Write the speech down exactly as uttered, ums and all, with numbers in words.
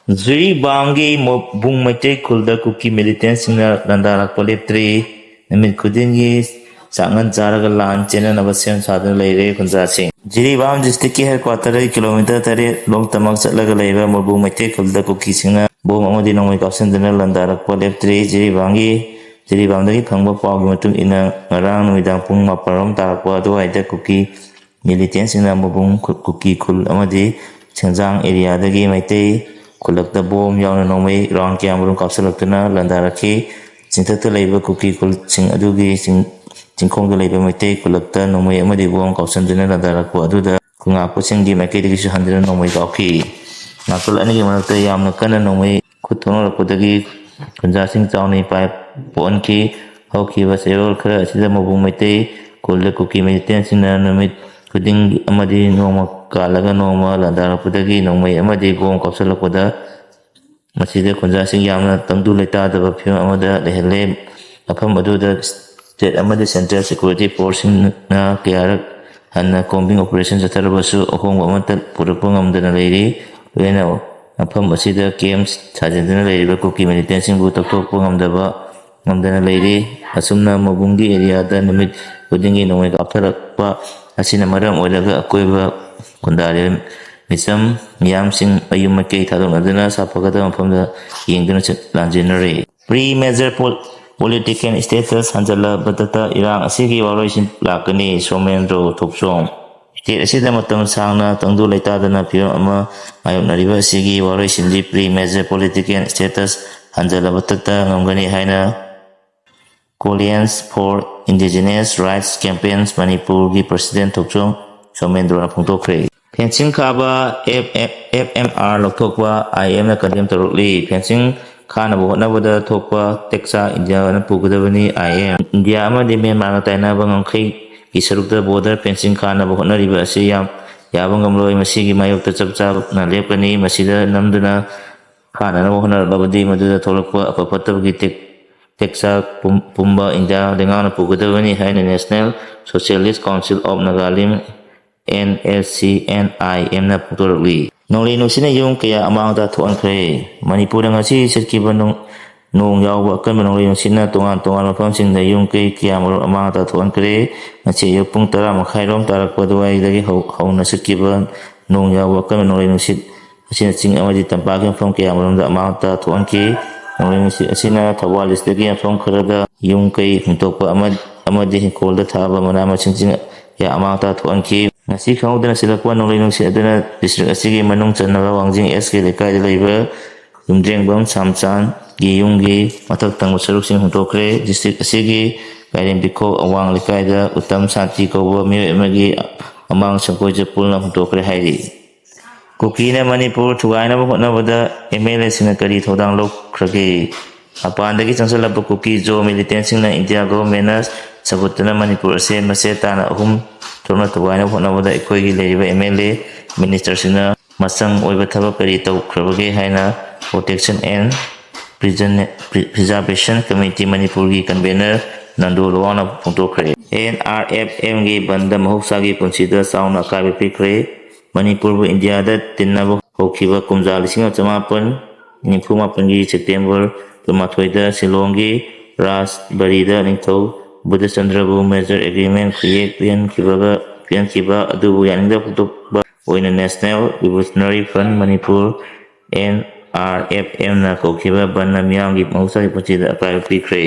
ꯖꯤꯔꯤꯕꯥꯝꯒꯤ ꯃꯣꯕꯨꯡ ꯃꯩꯇꯩ ꯈꯨꯜꯗ ꯀꯨꯀꯤ ꯃꯤꯂꯤꯇꯦꯟꯁꯤꯡꯅ ꯂꯥꯟꯗꯥꯔꯛꯄ ꯂꯦꯞꯇ꯭ꯔꯤ꯫ ꯅꯨꯃꯤꯠ ꯈꯨꯗꯤꯡꯒꯤ ꯆꯥꯛꯉꯟ ꯆꯥꯔꯒ ꯂꯥꯟ ꯆꯦꯟꯅꯅꯕ ꯁꯦꯝ ꯁꯥꯗꯨꯅ ꯂꯩꯔꯦ ꯈꯨꯟꯖꯥꯁꯤꯡ꯫ ꯖꯤꯔꯤꯕꯥꯝ ꯗꯤꯁꯇ꯭ꯔꯤꯛꯀꯤ ꯍꯦꯗꯀ꯭ꯋꯥꯇꯔꯗꯒꯤ ꯀꯤꯂꯣꯃꯤꯇꯔ ꯇꯔꯦꯠ ꯂꯣꯝꯇꯃꯛ ꯆꯠꯂꯒ ꯂꯩꯕ ꯃꯣꯕꯨꯡ ꯃꯩꯇꯩ ꯈꯨꯜꯗ ꯀꯨꯀꯤꯁꯤꯡꯅ ꯕꯣꯝ ꯑꯃꯗꯤ ꯅꯣꯡꯃꯩ ꯀꯥꯞꯁꯤꯟꯗꯨꯅ ꯂꯥꯟꯗꯥꯔꯛꯄ ꯂꯦꯞꯇ꯭ꯔꯤ꯫ ꯖꯤꯔꯤꯕꯥꯝꯒꯤ ꯖꯤꯔꯤꯕꯥꯝꯗꯒꯤ ꯐꯪꯕ ꯄꯥꯎꯒꯤ ꯃꯇꯨꯡ ꯏꯟꯅ, ꯉꯔꯥꯡ ꯅꯨꯃꯤꯗꯥꯡ ꯄꯨꯡ ꯃꯥꯄꯜ ꯔꯣꯝ ꯇꯥꯔꯛꯄ ꯑꯗꯨꯋꯥꯏꯗ ꯀꯨꯀꯤ ꯃꯤꯂꯤꯇꯦꯟꯁꯤꯡꯅ ꯃꯣꯕꯨꯡ ꯈꯨ-, ꯀꯨꯀꯤ ꯈꯨꯜ ꯑꯃꯗꯤ ꯁꯦꯟꯖꯥꯡ ꯑꯦꯔꯤꯌꯥꯗꯒꯤ ꯃꯩꯇꯩ ꯈꯨꯜꯂꯛꯇ ꯕꯣꯝ ꯌꯥꯎꯅ ꯅꯣꯡꯃꯩ ꯔꯥꯎꯟ ꯀꯌꯥꯃꯔꯨꯝ ꯀꯥꯞꯁꯤꯜꯂꯛꯇꯨꯅ ꯂꯥꯟꯗꯥꯔꯛꯈꯤ꯫ ꯆꯤꯡꯊꯛꯇ ꯂꯩꯕ ꯀꯨꯀꯤ ꯈꯨꯜꯁꯤꯡ ꯑꯗꯨꯒꯤ ꯆꯤꯡ-, ꯆꯤꯡꯈꯣꯡꯗ ꯂꯩꯕ ꯃꯩꯇꯩ ꯈꯨꯜꯂꯛꯇ ꯅꯣꯡꯃꯩ ꯑꯃꯗꯤ ꯕꯣꯝ ꯀꯥꯎꯁꯟꯗꯨꯅ ꯂꯥꯟꯗꯥꯔꯛꯄ ꯑꯗꯨꯗ ꯈꯨꯟꯉꯥꯛꯄꯁꯤꯡꯒꯤ ꯃꯥꯏꯀꯩꯗꯒꯤꯁꯨ ꯍꯟꯗꯨꯅ ꯅꯣꯡꯃꯩ ꯀꯥꯎꯈꯤ꯫ ꯅꯥꯀꯜ ꯑꯅꯤꯒꯤ ꯃꯔꯛꯇ ꯌꯥꯝꯅ ꯀꯟꯅ ꯅꯣꯡꯃꯩ ꯈꯨꯠ ꯊꯣꯛꯅꯔꯛꯄꯗꯒꯤ ꯈꯨꯟꯖꯥꯁꯤꯡ ꯆꯥꯎꯅ ꯏꯄꯥꯏ ꯄꯣꯛꯍꯟꯈꯤ꯫ ꯍꯧꯈꯤꯕ ꯆꯌꯣꯜ ꯈꯔ ꯑꯁꯤꯗ ꯃꯣꯕꯨꯡ ꯃꯩꯇꯩ ꯈꯨꯜꯗ ꯀꯨꯀꯤ ꯃꯤꯂꯤꯇꯦꯟꯁꯤꯡꯅ ꯅꯨꯃꯤꯠ ꯈꯨꯗꯤꯡꯒꯤ ꯑꯃꯗꯤ ꯅꯣꯡꯃ ꯀꯥꯜꯂꯒ ꯅꯣꯡꯃ ꯂꯥꯟꯗꯥꯔꯛꯄꯗꯒꯤ ꯅꯣꯡꯃꯩ ꯑꯃꯗꯤ ꯕꯣꯝ ꯀꯥꯞꯁꯤꯜꯂꯛꯄꯗ ꯃꯁꯤꯗ ꯈꯨꯟꯖꯥꯁꯤꯡ ꯌꯥꯝꯅ ꯇꯪꯗꯨ ꯂꯩꯇꯥꯗꯕ ꯐꯤꯕꯝ ꯑꯃꯗ ꯂꯩꯍꯜꯂꯦ꯫ ꯃꯐꯝ ꯑꯗꯨꯗ ꯁ꯭ꯇꯦꯠ ꯑꯃꯗꯤ ꯁꯦꯟꯇ꯭ꯔꯦꯜ ꯁꯦꯀ꯭ꯌꯨꯔꯤꯇꯤ ꯐꯣꯔꯁꯁꯤꯡꯅ ꯀꯌꯥꯔꯛ ꯍꯟꯅ ꯀꯣꯝꯕꯤꯡ ꯑꯣꯄꯔꯦꯁꯟ ꯆꯠꯊꯔꯕꯁꯨ ꯑꯍꯣꯡꯕ ꯑꯃꯠꯇ ꯄꯨꯔꯛꯄ ꯉꯝꯗꯅ ꯂꯩꯔꯤ꯫ ꯂꯣꯏꯅ ꯃꯐꯝ ꯑꯁꯤꯗ ꯀꯦꯝꯞ ꯁꯥꯖꯤꯟꯗꯨꯅ ꯂꯩꯔꯤꯕ ꯀꯨꯀꯤ ꯃꯤꯂꯤꯇꯦꯟꯁꯤꯡꯕꯨ ꯇꯛꯊꯣꯛꯄ ꯉꯝꯗꯕ, ꯉꯝꯗꯅ ꯂꯩꯔꯤ꯫ ꯑꯁꯨꯝꯅ ꯃꯣꯕꯨꯡꯒꯤ ꯑꯦꯔꯤꯌꯥꯗ ꯅꯨꯃꯤꯠ ꯈꯨꯗꯤꯡꯒꯤ ꯅꯣꯡꯃꯩ ꯀꯥꯞꯊꯔꯛꯄ ꯑꯁꯤꯅ ꯃꯔꯝ ꯑꯣꯏꯔꯒ ꯑꯀꯣꯏꯕ ꯈꯨꯟꯗꯥꯔꯤꯕ ꯃꯤꯆꯝ ꯃꯤꯌꯥꯝꯁꯤꯡ ꯃꯌꯨꯝ ꯃꯀꯩ ꯊꯥꯗꯣꯛꯅꯗꯨꯅ ꯁꯥꯐꯒꯗꯕ ꯃꯐꯝꯗ ꯌꯦꯡꯗꯨꯅ ꯆꯠ-, ꯂꯥꯟꯖꯦꯟꯅꯔꯤ꯫ Pre major pol-, political status ꯍꯟꯖꯜꯂꯕꯗꯇ ꯏꯔꯥꯡ ꯑꯁꯤꯒꯤ ꯋꯥꯔꯣꯏꯁꯤꯟ ꯂꯥꯛꯀꯅꯤ, ꯁꯣꯃꯦꯟꯗ꯭ꯔꯣ ꯊꯣꯛꯆꯣꯝ꯫ ꯁ꯭ꯇꯦꯠ ꯑꯁꯤꯗ ꯃꯇꯝ ꯁꯥꯡꯅ ꯇꯪꯗꯨ ꯂꯩꯇꯥꯗꯅ ꯐꯤꯕꯝ ꯑꯃ ꯃꯥꯌꯣꯛꯅꯔꯤꯕ ꯑꯁꯤꯒꯤ ꯋꯥꯔꯣꯏꯁꯤꯟꯗꯤ ꯄ꯭ꯔꯤ ꯃꯦꯖꯔ ꯄꯣꯂꯤꯇꯤꯀꯦꯜ ꯁ꯭ꯇꯦꯇꯁ ꯍꯟꯖꯜꯂꯕꯇꯇ ꯉꯝꯒꯅꯤ ꯍꯥꯏꯅ Coalition for Indigenous Rights Campaigns ꯃꯅꯤꯄꯨꯔꯒꯤ ꯄ꯭ꯔꯁꯤꯗꯦꯟ ꯊꯣꯛꯆꯣꯝ ꯁꯣꯃꯦꯟꯗ꯭ꯔꯣꯅ ꯐꯣꯡꯗꯣꯛꯈ꯭ꯔꯦ꯫ ꯐꯦꯟꯁꯤꯡ ꯈꯥꯕ, ꯑꯦꯐ ꯑꯦꯝ ꯑꯥꯔ ꯂꯧꯊꯣꯛꯄ, ꯑꯥꯏ ꯑꯦꯝꯅ ꯀꯟꯗꯦꯝ ꯇꯧꯔꯛꯂꯤ꯫ ꯐꯦꯟꯁꯤꯡ ꯈꯥꯅꯕ ꯍꯣꯠꯅꯕꯗ ꯊꯣꯛꯄ ꯇꯦꯛꯆꯥꯛ ꯏꯟꯗꯤꯌꯥꯅ ꯄꯨꯒꯗꯕꯅꯤ, ꯑꯥꯏ ꯑꯦꯝ꯫ ꯏꯟꯗꯤꯌꯥ ꯑꯃꯗꯤ ꯃ꯭ꯌꯥꯟꯃꯥꯔꯒ ꯇꯥꯏꯅꯕ ꯉꯝꯈꯩꯒꯤ ꯁꯔꯨꯛꯇ ꯕꯣꯔꯗꯔ ꯐꯦꯟꯁꯤꯡ ꯈꯥꯅꯕ ꯍꯣꯠꯅꯔꯤꯕ ꯑꯁꯤ ꯌꯥꯝ ꯌꯥꯕ ꯉꯝꯂꯣꯏ꯫ ꯃꯁꯤꯒꯤ ꯃꯥꯌꯣꯛꯇ ꯆꯞ ꯆꯥꯅ ꯂꯦꯞꯀꯅꯤ꯫ ꯃꯁꯤꯗ ꯅꯝꯗꯨꯅ ꯈꯥꯅꯅꯕ ꯍꯣꯠꯅꯔꯛꯂꯕꯗꯤ ꯃꯗꯨꯗ ꯊꯣꯛꯂꯛꯄ ꯑꯐ ꯐꯠꯇꯕꯒꯤ ꯇꯦꯛ-, ꯇꯦꯛꯆꯥꯛ ꯄꯨꯝ-, ꯄꯨꯝꯕ ꯏꯟꯗꯤꯌꯥ ꯂꯩꯉꯥꯛꯅ ꯄꯨꯒꯗꯕꯅꯤ ꯍꯥꯏꯅ National Socialist Council of Nagalim N S C N ꯑꯥꯏ ꯑꯦꯝꯅ ꯐꯣꯡꯗꯣꯔꯛꯂꯤ꯫ ꯅꯣꯡꯂꯩ ꯅꯨꯡꯁꯤꯠꯅ ꯌꯨꯝ ꯀꯌꯥ ꯑꯃꯥꯡ ꯑꯇꯥ ꯊꯣꯛꯍꯟꯈ꯭ꯔꯦ꯫ ꯃꯅꯤꯄꯨꯔꯗ ꯉꯁꯤ ꯆꯠꯈꯤꯕ ꯅꯣꯡ, ꯅꯣꯡ ꯌꯥꯎꯕ ꯑꯀꯟꯕ ꯅꯣꯡꯂꯩ ꯅꯨꯡꯁꯤꯠꯅ ꯇꯣꯉꯥꯟ ꯇꯣꯉꯥꯟꯕ ꯃꯐꯝꯁꯤꯡꯗ ꯌꯨꯝ ꯀꯩ ꯀꯌꯥꯃꯔꯨꯝ ꯑꯃꯥꯡ ꯑꯇꯥ ꯊꯣꯛꯍꯟꯈ꯭ꯔꯦ꯫ ꯉꯁꯤ ꯑꯌꯨꯛ ꯄꯨꯡ ꯇꯔꯥ ꯃꯈꯥꯏꯔꯣꯝ ꯇꯥꯔꯛꯄ ꯑꯗꯨꯋꯥꯏꯗꯒꯤ ꯍꯧ-, ꯍꯧꯅ ꯆꯠꯈꯤꯕ ꯅꯣꯡ ꯌꯥꯎꯕ ꯑꯀꯟꯕ ꯅꯣꯡꯂꯩ ꯅꯨꯡꯁꯤꯠ ꯑꯁꯤꯅ ꯆꯤꯡ ꯑꯃꯗꯤ ꯇꯝꯄꯥꯛꯀꯤ ꯃꯐꯝ ꯀꯌꯥꯃꯔꯨꯝꯗ ꯑꯃꯥꯡ ꯑꯇꯥ ꯊꯣꯛꯍꯟꯈꯤ꯫ ꯅꯣꯡꯂꯩ ꯅꯨꯡꯁꯤꯠ ꯑꯁꯤꯅ ꯊꯧꯕꯥꯜ district ꯀꯤ ꯃꯐꯝ ꯈꯔꯗ ꯌꯨꯝ ꯀꯩ ꯍꯨꯟꯇꯣꯛꯄ ꯑꯃ-, ꯑꯃꯗꯤ ꯍꯤꯡꯈꯣꯜꯗ ꯊꯥꯕ ꯃꯅꯥ ꯃꯁꯤꯡꯁꯤꯡ ꯀꯌꯥ ꯑꯃꯥꯡ ꯑꯇꯥ ꯊꯣꯛꯍꯟꯈꯤ꯫ ꯉꯁꯤ ꯈꯪꯍꯧꯗꯅ ꯁꯤꯜꯂꯛꯄ ꯅꯣꯡꯂꯩ ꯅꯨꯡꯁꯤꯠ ꯑꯗꯨꯅ district ꯑꯁꯤꯒꯤ ꯃꯅꯨꯡ ꯆꯟꯅꯕ ꯋꯥꯡꯖꯤꯡ ꯑꯦꯁ ꯀꯦ ꯂꯩꯀꯥꯏꯗ ꯂꯩꯕ ꯌꯨꯝꯗ꯭ꯔꯦꯡꯕꯝ ꯁꯥꯝꯆꯥꯟꯒꯤ ꯌꯨꯝꯒꯤ ꯃꯊꯛ ꯊꯪꯕ ꯁꯔꯨꯛꯁꯤꯡ ꯍꯨꯟꯗꯣꯛꯈ꯭ꯔꯦ꯫ District ꯑꯁꯤꯒꯤ ꯀꯥꯏꯔꯦꯝꯕꯤꯈꯣꯛ ꯑꯋꯥꯡ ꯂꯩꯀꯥꯏꯗ ꯎꯇꯝ ꯁꯥꯟꯇꯤ ꯀꯧꯕ ꯃꯤꯑꯣꯏ ꯑꯃꯒꯤ ꯑꯃꯥꯡ ꯁꯪꯒꯣꯏ ꯆꯄꯨꯜꯅ ꯍꯨꯟꯗꯣꯛꯈ꯭ꯔꯦ ꯍꯥꯏꯔꯤ꯫ ꯀꯨꯀꯤꯅ ꯃꯅꯤꯄꯨꯔ ꯊꯨꯒꯥꯏꯅꯕ ꯍꯣꯠꯅꯕꯗ ꯑꯦꯝ ꯑꯦꯜ ꯑꯦꯁꯤꯡꯅ ꯀꯔꯤ ꯊꯧꯗꯥꯡ ꯂꯧꯈ꯭ꯔꯒꯦ? ꯃꯄꯥꯟꯗꯒꯤ ꯆꯪꯁꯤꯜꯂꯛꯄ ꯀꯨꯀꯤ ꯖꯣ ꯃꯤꯂꯤꯇꯦꯟꯁꯤꯡꯅ ꯏꯟꯗꯤꯌꯥ ꯒꯣꯚꯔꯟꯃꯦꯟꯅ ꯁꯧꯒꯠꯇꯨꯅ ꯃꯅꯤꯄꯨꯔ ꯑꯁꯦ ꯃꯆꯦꯠ ꯇꯥꯅ ꯑꯍꯨꯝ ꯊꯣꯛꯅ ꯊꯨꯒꯥꯏꯅꯕ ꯍꯣꯠꯅꯕꯗ ꯑꯩꯈꯣꯏꯒꯤ ꯂꯩꯔꯤꯕ ꯑꯦꯝ ꯑꯦꯜ ꯑꯦ, ꯃꯤꯅꯤꯁꯇꯔꯁꯤꯡꯅ ꯃꯆꯪ ꯑꯣꯏꯕ ꯊꯕꯛ ꯀꯔꯤ ꯇꯧꯈ꯭ꯔꯕꯒꯦ ꯍꯥꯏꯅ Protection and Preservation Committee ꯃꯅꯤꯄꯨꯔꯒꯤ convener ꯅꯟꯗꯨ ꯂꯨꯋꯥꯡꯅ ꯐꯣꯡꯗꯣꯛꯈ꯭ꯔꯦ꯫ ꯑꯦꯟ ꯑꯥꯔ ꯑꯦꯐ ꯑꯦꯝꯒꯤ ꯕꯟꯗ ꯃꯍꯧꯁꯥꯒꯤ ꯄꯨꯟꯁꯤꯗ ꯆꯥꯎꯅ ꯑꯀꯥꯏꯕ ꯄꯤꯈ꯭ꯔꯦ꯫ ꯃꯅꯤꯄꯨꯔꯕꯨ ꯏꯟꯗꯤꯌꯥꯗ ꯇꯤꯟꯅꯕ ꯍꯧꯈꯤꯕ ꯀꯨꯝꯖꯥ ꯂꯤꯁꯤꯡ ꯑꯃ ꯆꯃꯥꯄꯟ ꯅꯤꯐꯨ ꯃꯥꯄꯟꯒꯤ ꯁꯦꯞꯇꯦꯝꯕꯔ ꯀꯨꯟꯃꯥꯊꯣꯏꯗ ꯁꯤꯂꯣꯡꯒꯤ ꯔꯥꯖꯕꯔꯤꯗ ꯅꯤꯡꯊꯧ ꯕꯨꯙꯆꯟꯗ꯭ꯔꯕꯨ major agreement ꯈꯨꯌꯦꯛ ꯄꯤꯍꯟꯈꯤꯕꯒ, ꯄꯤꯍꯟꯈꯤꯕ ꯑꯗꯨꯕꯨ ꯌꯥꯅꯤꯡꯗꯕ ꯐꯣꯡꯗꯣꯛꯄ ꯑꯣꯏꯅ National Revolutionary Front ꯃꯅꯤꯄꯨꯔ, ꯑꯦꯟ ꯑꯥꯔ ꯑꯦꯐ ꯑꯦꯝꯅ ꯀꯧꯈꯤꯕ ꯕꯟꯗ ꯃꯤꯌꯥꯝꯒꯤ ꯃꯍꯧꯁꯥꯒꯤ ꯄꯨꯟꯁꯤꯗ ꯑꯀꯥꯏꯕ ꯄꯤꯈ꯭ꯔꯦ꯫